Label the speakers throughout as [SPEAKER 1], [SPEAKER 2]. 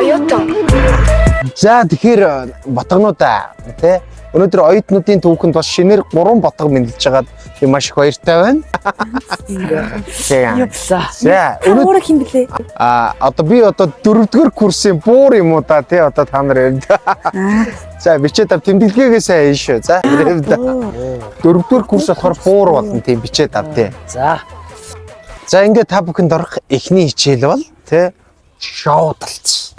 [SPEAKER 1] Оюутан.
[SPEAKER 2] За, тэгэхээр ботгонуудаа, тий, өнөөдөр оюутнуудын түүхэнд бас шинээр 3 ботго мэндэлж байгаад би маш их баяртай байна. Тийм.
[SPEAKER 3] За.
[SPEAKER 2] За, өнөөдөр
[SPEAKER 4] Өөр хин блэ?
[SPEAKER 2] Одоо би одоо дөрөвдүгээр курсын буур юм уу та, тий, одоо та нар ярьд. За, бичээд ав, тэмдэглэгээгээ сайн хийн шүү. За, ярьд. Дөрөвдүгээр курс болохоор буур болно, тийм, бичээд ав, тий.
[SPEAKER 3] За.
[SPEAKER 2] За, ингээд та бүхэнд орох эхний хичээл бол, тий, шоудалц.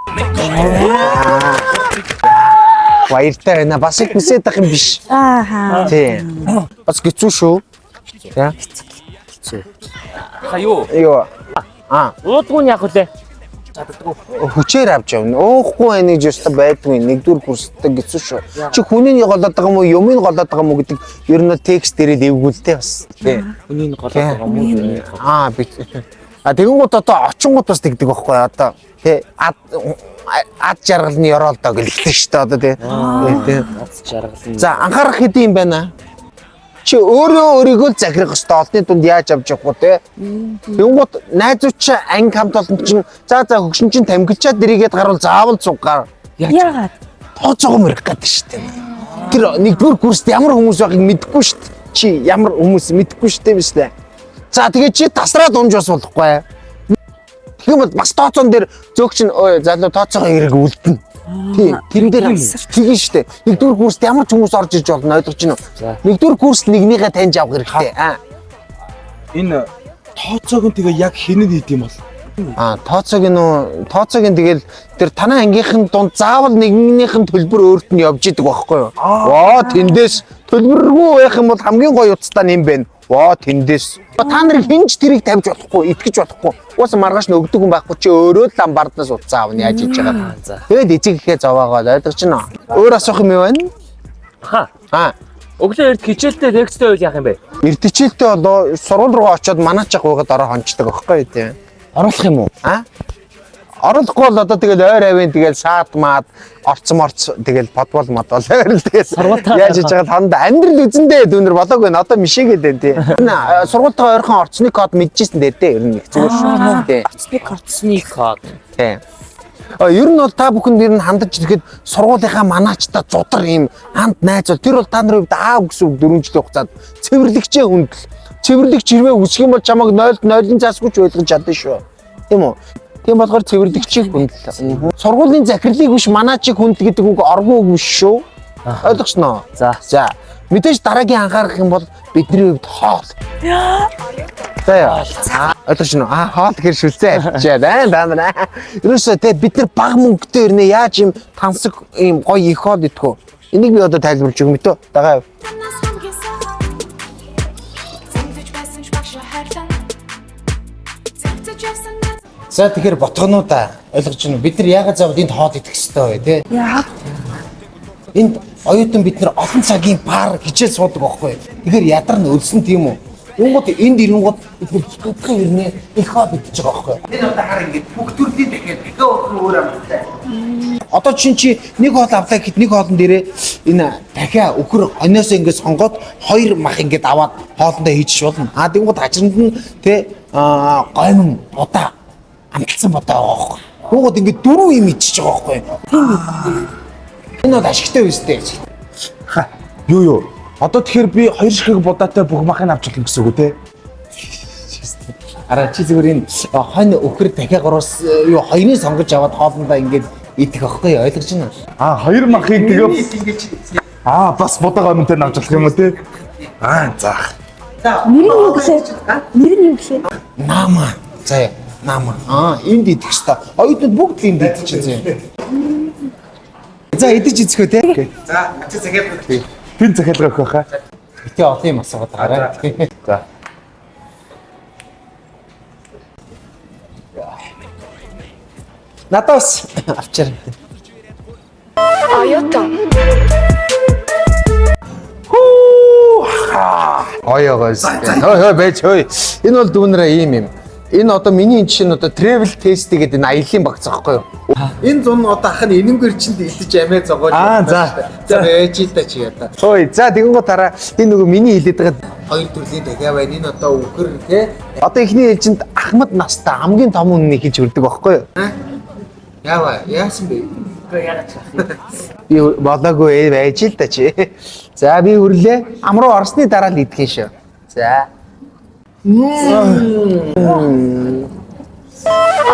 [SPEAKER 2] Баяртай байна. Бас их хүсээд ах юм биш.
[SPEAKER 4] Ааха.
[SPEAKER 2] Тий. Бас хэцүү шүү. Тий.
[SPEAKER 3] Ха, юу?
[SPEAKER 2] Юу. Аа,
[SPEAKER 3] Уудгүй нь яах вүлээ? Чаддаггүй.
[SPEAKER 2] Хүчээр авч явна. Уухгүй байна гэж ёстой байдгүй. Нэгдүгээр курстай хэцүү шүү. Чи хүний голоод байгаа юм уу, юмыг голоод байгаа юм уу гэдэг ер нь текст дээрээ дэвгүүлтэй бас. Тий.
[SPEAKER 3] Хүний нь голоод байгаа юм уу?
[SPEAKER 2] Аа, би А тэгэнгүүт одоо очингууд бас тэгдэг байхгүй одоо, тий, ад ад жаргалны ёроолдоо гэлдэг шүү дээ одоо, тий. Тий.
[SPEAKER 3] Над жаргал нь.
[SPEAKER 2] За, анхаарах хэдий юм байна. Чи өөрөө өөрийгөө л захирах ёстой, олонний дунд яаж авч явах вэ, те? Тэгэнгүүт найзууд чи, анги хамт олон чинь за за хөгшин чинь тамхилчаад дэрийгээд гарвал заавал цугаар
[SPEAKER 4] Яагаад?
[SPEAKER 2] тооцоогоо мөрөх гэдэг шүү дээ. Тэр нэгдүгээр курст ямар хүмүүс байгааг мэдэхгүй шүү дээ. Чи ямар хүмүүс мэдэхгүй шүү дээ, биш үү? За, тэгээ чи тасраад унж бас болохгүй. Тэгэх юм бол бас тооцоон дээр зөөгч нь ой залуу, тооцоогоо хэрэг үлдэнэ. Тий, тэрэн дээр тэгэн шүү дээ. Нэгдүгээр курст ямар ч хүмүүс орж ирж болно, ойлгож байна уу? Нэгдүгээр курст нэгнийгээ таньж авах хэрэгтэй. Аа.
[SPEAKER 5] Энэ тооцоог нь тэгээ яг хэн нь хийд юм бол?
[SPEAKER 2] Аа, тооцоог нь үү? Тооцоог нь тэгэл тэр танай ангийнхан дунд заавал нэгнийх нь төлбөр өөрт нь явж идэг байхгүй юу? Воо, тэндээс төлбөргүй байх юм бол хамгийн гоё утастай нь юм байна. Воо, тэндээс. Та нарыг хинж тэрийг тавьж болохгүй, итгэж болохгүй. Угаасаа маргааш нь өгдөг хүн байхгүй, чи өөрөө л ламбарднаас утсаа авна, яаж хийж байгаа.
[SPEAKER 3] За.
[SPEAKER 2] Тэгээд эцэг ихээ зовоогоо, ойлгож байна уу? Өөр асуух юм юу байна?
[SPEAKER 3] Ха.
[SPEAKER 2] Аа.
[SPEAKER 3] Өглөө эрт хичээлтэй лекцтэй байвал яах юм бэ?
[SPEAKER 2] Эрт хичээлтэй болоо сургууль руу очиод манаач гуйгаад ороо хончдаг байхгүй юу, тийм.
[SPEAKER 3] Оруулах юм уу?
[SPEAKER 2] А? Оруулахгүй бол одоо тэгэл ойр авийн, тэгэл саад маад орцсон морц, тэгэл подвол модвол ойр л тэгэл
[SPEAKER 3] Сургуультаа
[SPEAKER 2] яаж хийж байгаа ханд амьдрал үзэндээ дүүнер болоог байна. Одоо мишээгээд байна, тий. Энэ сургуультайгаа ойрхон орцны код мэдчихсэн дээр, тий, ер нь их зүгээр шүү. Тий.
[SPEAKER 3] Орцны код.
[SPEAKER 2] Тий. А ер нь бол та бүхэнд ер нь хандаж ирэхэд сургуулийнхаа манаачтай зудар ийм ханд найз бол тэр бол та нарын хувьд аав гэсэн үг 4 жилийн хугацаанд цэвэрлэгчээ хүндэл. Цэвэрлэгч хэрвээ үсэх юм бол чамайг 0 0-ын заасгүй ч ойлгож чадна шүү. Тийм үү? Тийм болохоор цэвэрлэгчийг хүндэл. Сургуулийн захирлыг биш, манаачийг хүндэл гэдэг үг оргуу үг биш шүү. Ойлгосноо?
[SPEAKER 3] За.
[SPEAKER 2] За. Мэдээж дараагийн анхаарах юм бол бидний хувьд хоол. За яа. Ойлгож байна уу? Аа, хоол гэхэр шүлцээ авчиад аа та нар. Ерөөсөө те, бид нар баг мөнгөтэй ирнэ, яаж юм тансаг ийм гоё их хоол идэх вэ? Энийг би одоо тайлбарлаж өгөх юм төө. Дагаа.
[SPEAKER 1] Танаас хамгийн сайхан. Зэмлэж байсан ч багш хайрлан. Зэгцэж явсан найз.
[SPEAKER 2] За, тэгэхээр ботгонуудаа, ойлгож байна уу? Бид нар яагаад заавал энд хоол идэх ёстой вэ, те?
[SPEAKER 4] Яагаад?
[SPEAKER 2] Энд оюутан бид нар олон цагийн пар хичээл суудаг байхгүй юу? Тэгэхээр ядар нь өлсөн, тийм үү? Юунгууд энд ирэнгууд бид нар хятадхан ирнэ, их хоол идэж байгаа байхгүй юу? Энэ одоо хар ингээд бүх төрлийн дахиад дахиад өөр амттай. Одоо чин чи нэг хоол авлаа гэхэд нэг хоолн дээрээ энэ дахиа өхөр хоньоос ингээд сонгоод хоёр мах ингээд аваад хоолндоо хийчих болно. А тэгэнгүүт хажинд нь тэ гоймон будаа, амталсан будаа байгаа байхгүй юу? Юугууд ингээд дөрөв юм ичиж байгаа байхгүй юу? Энэ бол ашигтай үстэй.
[SPEAKER 5] Ха. Юу юу? Одоо тэгэхээр би хоёр ширхэг будаатай бүх махыг авч болно гэсэн үг үү, те?
[SPEAKER 2] Араа чи зүгээр энэ хонь өхөр дахиа гураас юу хоёрыг сонгож аваад хоолндоо ингээд идэх байхгүй юу? Ойлгож байна уу?
[SPEAKER 5] Аа, хоёр махыг тэгээ Аа, бас будаа гомонтой авч болох юм уу, те? Аа, за.
[SPEAKER 4] Нэр нь юу гэлээ? Нэр нь юу гэлээ?
[SPEAKER 2] Нама. За яа, нама. Аа, энд идэх хэвээр. Оюутнууд бүгд л энд идчих зэ. За, идэж үзэх үү, те? За, чи захиалга.
[SPEAKER 5] Тэн захиалга өгөх байхаа.
[SPEAKER 2] Гэтэ олон юм асуугаад байгаарай.
[SPEAKER 5] За.
[SPEAKER 2] Надад бас авчаар.
[SPEAKER 1] Оюутан.
[SPEAKER 2] Оёогоос. Хөөе, хөөе, байж хөөе. Энэ бол дүүнрээ ийм юм. Энэ одоо миний энэ жишээ нь одоо travel test гэдэг энэ аялын багц аахгүй юу? Энэ зун одоо ах нь энэнгээр чинь идэж амиа зогоож.
[SPEAKER 5] Аа, за.
[SPEAKER 2] За, байж л та чи одоо. Хөөе, за, тэгэнгүүт хараа энэ нөгөө миний хэлээд байгаа хоёр төрлийн дахиа байна. Энэ одоо үхэр, те. Одоо эхний ээлжинд ахмад настай хамгийн том үннийг хийж хүрдэг байхгүй юу? Яава, яасан бэ?
[SPEAKER 3] Үгүй яагаад ч юм.
[SPEAKER 2] Би болоогүй байж л да чи. За би хүрлээ. Ам руу орсны дараа л идэх юм шүү. За.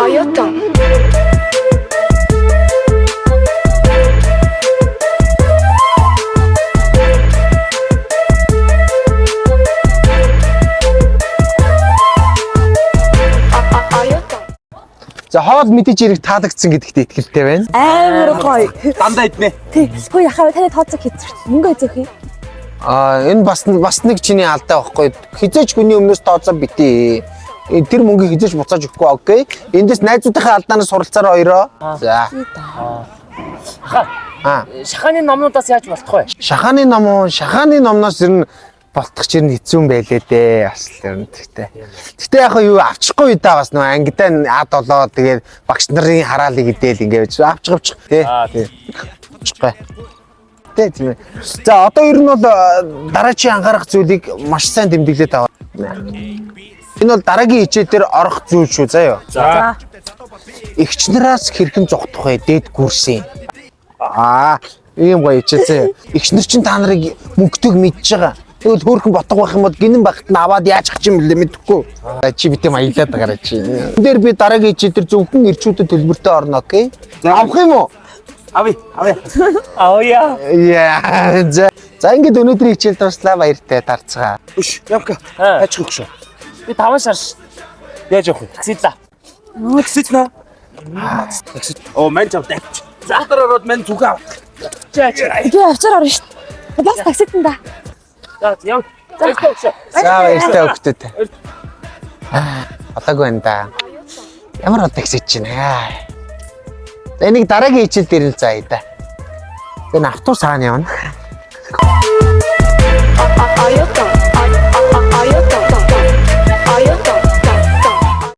[SPEAKER 1] Оюутан. Оюутан.
[SPEAKER 2] За хоол мэдээж хэрэг таалагдсан гэдэгт итгэлтэй байна.
[SPEAKER 4] Амар гоё.
[SPEAKER 5] Дандаа иднэ.
[SPEAKER 4] Тий. Хөөе яхаа таны тооцоо хийчих. Мөнгө үзэх юм.
[SPEAKER 2] Аа энэ бас нэг чиний алдаа байхгүй. Хизээч хүний өмнөөс тооцоо битээ. Тэр мөнгийг хизээч буцааж өгөхгүй окей. Эндээс найзуудынхаа алдаанаас суралцаараа хоёроо. За.
[SPEAKER 3] Аха.
[SPEAKER 2] Аа.
[SPEAKER 3] Шахааны номнуудаас яаж болтох вэ?
[SPEAKER 2] Шахааны ном уу? Шахааны номноос ер нь болтох чинь хэцүү юм байлээ дээ. Бас л ер нь тэгтээ. Тэгтээ яг юу авчихгүй да бас нөө ангидаа А7 тэгээд багш нарын хараалыг идэл ингээд авчих авчих тий. Авчихгүй. Тэ тийм ээ. За одоо ер нь бол дараачийн анхаарах зүйлийг маш сайн тэмдэглээд аваа. Энэ бол дараагийн хичээл дээр орох зүйл шүү заяа.
[SPEAKER 5] За.
[SPEAKER 2] Эгч нараас хэрхэн зогтох вэ? Дээд гүрсэн. Аа, ийм гоё хичээсэн. Эгч нар чинь та нарыг мөнгөтэйг мэдж байгаа. Тэгвэл хөөрхөн ботго байх юм бол гинэн багт нь аваад яаж ах юм бэлээ мэдэхгүй. За, чи битээ маялаад байгаарай чи. Энэ дээр би дараагийн хичээл дээр зөвхөн ирчүүдэд төлбөртэй орно, окей? Авах юм уу?
[SPEAKER 5] Авъя, авъя.
[SPEAKER 3] Аоя.
[SPEAKER 2] Яа. За, за ингээд өнөөдрийн хичээл дуслаа баяртай тарцгаа.
[SPEAKER 5] Өш, ямка.
[SPEAKER 3] Аа.
[SPEAKER 5] Хайчих өгшөө.
[SPEAKER 3] Би 5 шар ш.
[SPEAKER 5] Яаж явах вэ?
[SPEAKER 3] Таксидлаа.
[SPEAKER 5] Таксид наа. Таксид. Оо, мань зав давч. За дараа ороод мань зүгээ авах.
[SPEAKER 3] Чаа чаа.
[SPEAKER 4] Би авчаар орно шүү дээ. Бас таксид да.
[SPEAKER 3] За яв. Баярлалаа өгшөө.
[SPEAKER 2] За баяртай өгтөд. Аа, болоогүй байна да. Ямар од таксид чинь аа. За энийг дараагийн хичээл дээр л заая да. За энэ автобус хаана явна?